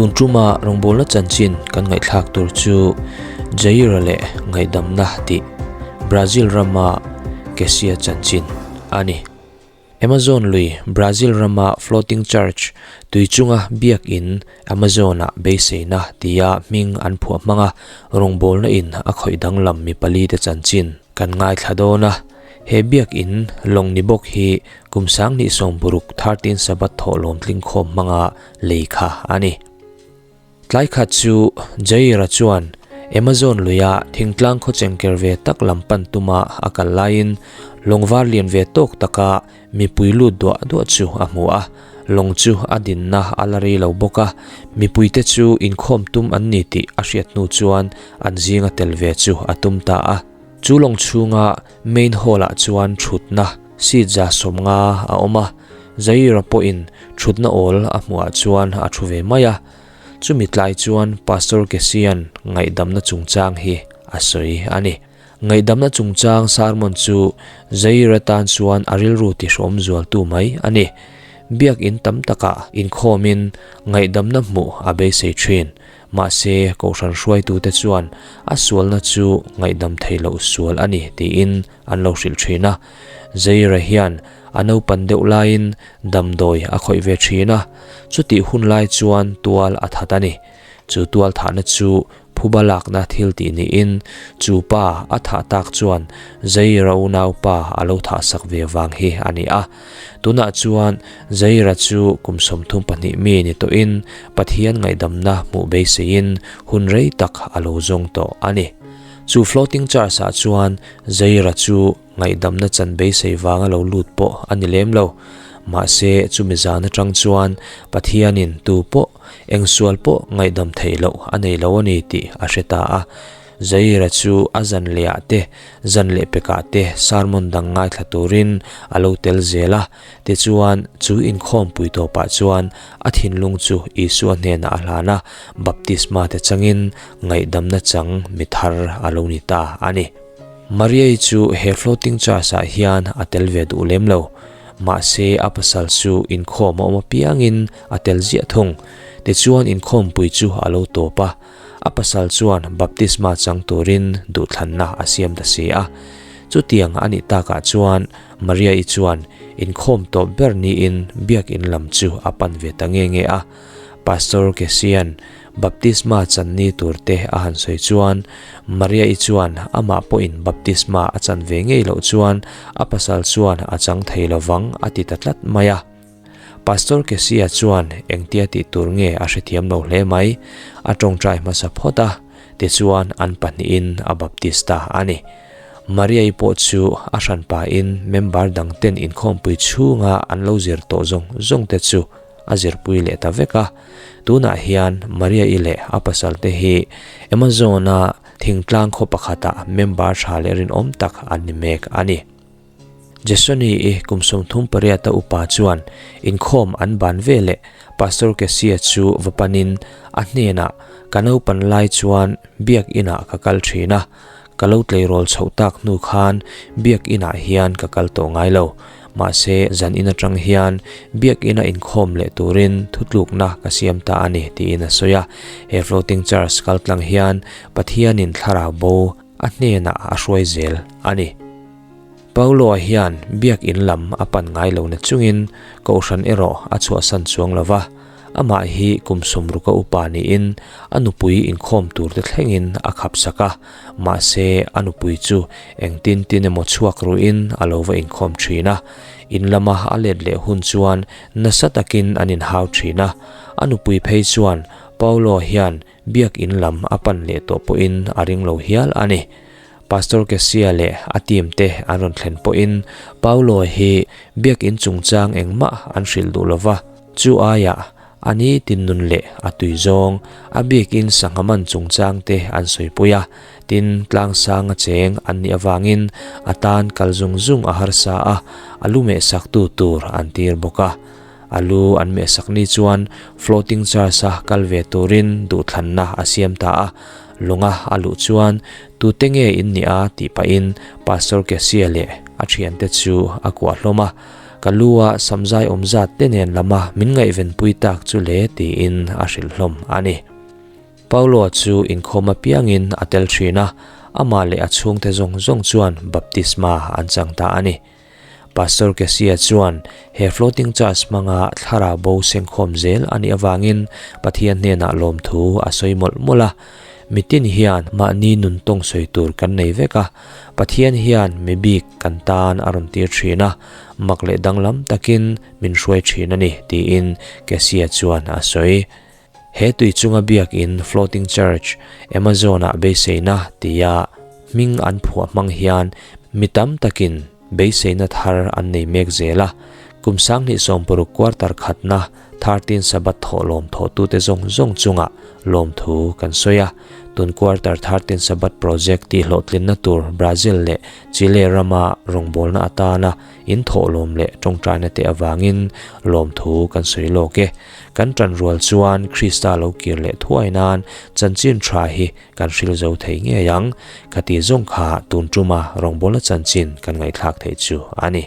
Tun tuma rawngbawlna chanchin kan ngaihthlak tur chu Jair-a leh ngaihdamna tih Brazil rama Kesia chanchin a ni. Amazon lui Brazil rama Floating Church tui chunga biak in Amazon-ah beiseina tia hming an phuah hmanga rawngbawlna in a khawih danglam mi pali te chanchin kan ngaithla dawn a. He biak in lawng ni bawk hi kum 2016 13 Sabbath thawhlawm tlingkhawm hmanga lei kha a ni. Tlai khat chu Jair-a chuan Amazon luia thingtlang khaw chengker ve tak lam pan tuma a kal laiin lawng var lian ve tawk taka mipui lut duah duah chu a hmu a. Lawng chu a dinna a la rei lo bawk a, mipuite chu inkhawm tum an ni tih a hriat hnu chuan an zinga tel ve chu a tum ta a. Chu lawng chhunga main hall-ah chuan thutna seat 150 a awm a, Jair-a pawhin thutna awl a hmuhah chuan a thu ve mai a. Chumi tlai chuan Pastor Kesian ngaihdamna chungchang hi a sawi a ni. Ngaihdamna chungchang sermon chu Jair-a tan chuan a rilru tihrawm zualtu mai a ni. Biakin tam takah inkhawmin ngaihdamna hmuh a beisei thin. Mahse, Kohhran hruaitute chuan a sualna chu ngaihdam thei loh sual a ni tiin an lo hrilh thin a. Jair-a hian a naupan deuh laiin damdawi a khawih ve thin a, chutih hun lai chuan tual a that a ni. Chu tual thahna chu phuba lakna thil tih niin chu pa a thah tak chuan Jair-a unaupa a lo thahsak ve vang hi a ni a. Tunah chuan Jair-a chu kum 32 mi ni tawhin Pathian ngaihdamna hmuh beiseiin hun rei tak a lo zawng tawh a ni. Chu floating church-ah chuan Jair-a chu ngaihdamna chan beisei vanga lo lut pawh a ni lem lo. Mahse, chumi zan atang chuan Pathianin tu pawh, eng sual pawh ngaihdam theih loh a nei lo a ni tih a hre ta a. Jair-a chu a zan lehah te, zan leh pekah te sermon dang ngaithla turin a lo tel zel a. Tichuan, chu inkhawmpui tawpah chuan a thinlung chu Isua hnenah a hlan a, baptisma te changin ngaihdamna chang mi thar a lo ni ta a ni. Maria-i chu he floating church-ah hian a tel ve duh lem lo. Mahse, a pasal chu inkhawm a awm apiangin a tel ziah thung. Tichuan inkhawmpui chu a lo tawp a, a pasal chuan baptisma chang turin duhthlanna a siam ta si a. Chutiang a nih takah chuan Maria-i chuan inkhawm tawp ber niin biakin lam chu a pan ve ta nge nge a. Pastor Kesian Baptisma chan ni tur te a han sawi chuan Maria-i chuan amah pawhin baptisma a chan ve ngei loh chuan a pasal chuan a chang thei lovang a ti ta tlat mai a. Pastor Kesia chuan engtia tih tur nge a hrethiam lo hle mai, a tawngtai hmasa phawt a, tichuan an pahnihin a baptista a ni. Maria-i pawh chu a hranpain member dangten inkhawmpui chhunga an lo zir tawh zawng zawng te chu a zirpui leh ta vek a. Tunah hian Maria-i leh a pasal te hi Amazon-a thingtlang khaw pakhatah member tha leh rinawm tak an ni mek a ni. Jasoni-i kum 38 a upa chuan inkhawm an ban ve leh Pastor Kesia chu va panin a hnenah, Ka naupan lai chuan biak inah ka kal thin a, ka lo tleirawl chhoh tak hnu khan biak inah hian ka kal tawh ngai lo. Mahse, zan in atang hian biak ina inkhawm leh turin thutlukna ka siam ta a ni, tiin a sawi a. He Floating Church kaltlang hian Pathianin thlarau bo a hnenah a hruai zel a ni. Paulo-a hian biak in lam a pan ngai lo na chungin Kohhran erawh a chhuahsan chuang lo va, amah hi kum 60 a upa niin a nupui inkhawm tur te thlengin a khap sak a, mahse a nupui chu engtin tin emaw chhuak ruhin a lo va inkhawm thin a, in lama a let leh hun chuan nasa takin an inhau thin a, a nupui phei chuan Paulo hian biak in lam a pan leh tawh pawhin a ring lo hial a ni. Pastor Kesia leh a team te an rawn thlen pawhin Paulo hi biak in chungchang engmah an hrilh duh lova, chu aiah a ni tin nun leh a tui zawng a biakin sangha man chungchang te an sawipui a, tin tlangsang a cheng an nih avangin a tan kal zung zung a harsa a, a lu mehsak tu tur an tir bawk a. A lu an mehsak ni chuan floating church a kal ve turin duhthlanna a siam ta a, lunga a luh chuan tute nge in nih a tih pahin Pastor Kesia leh a thiante chu a kuah hlawm a. Ka lu a samzai awm zat te nen lama min ngaihvenpui tak chu le tiin a hrilh hlawm a ni. Paulo chu inkhawm apiangin a tel thin a, amah leh a chhungte zawng zawng chuan baptisma an chang ta a ni. Pastor Kesia chuan he floating church hmanga thlarau bo sengkhawm zel a nih avangin Pathian hnenah lawmthu a sawi mawlh mawlh a. Mitin hian mahni nun tawng sawi tur kan nei vek a, Pathian hian mi bik kan tan a rawn tir thin a, mak leh danglam takin min hruai thin a ni, tiin Kesia chuan a sawi. He tui chunga biakin Floating Church, Amazon-ah beiseina tia hming an phuah hmang hian mi tam takin beiseina thar an nei mek zel a. Kum 2016 quarter khatna 13 Sabbath thawhlawm thawhtute zawng zawng chungah lawmthu kan sawi a. Tun quarter 13 Sabbath project tihhlawhtlinna tur Brazil leh Chile rama rawngbawlna atana in thawhlawm leh tawngtaina te avangin lawmthu kan sawi lawk e. Kan ṭan rual chuan Krista lo kir leh thuai nan chanchin ṭha hi kan hril zo thei ngei ang. Khati zawng kha tun ṭuma rawngbawlna chanchin kan ngaihthlak theih chu a ni.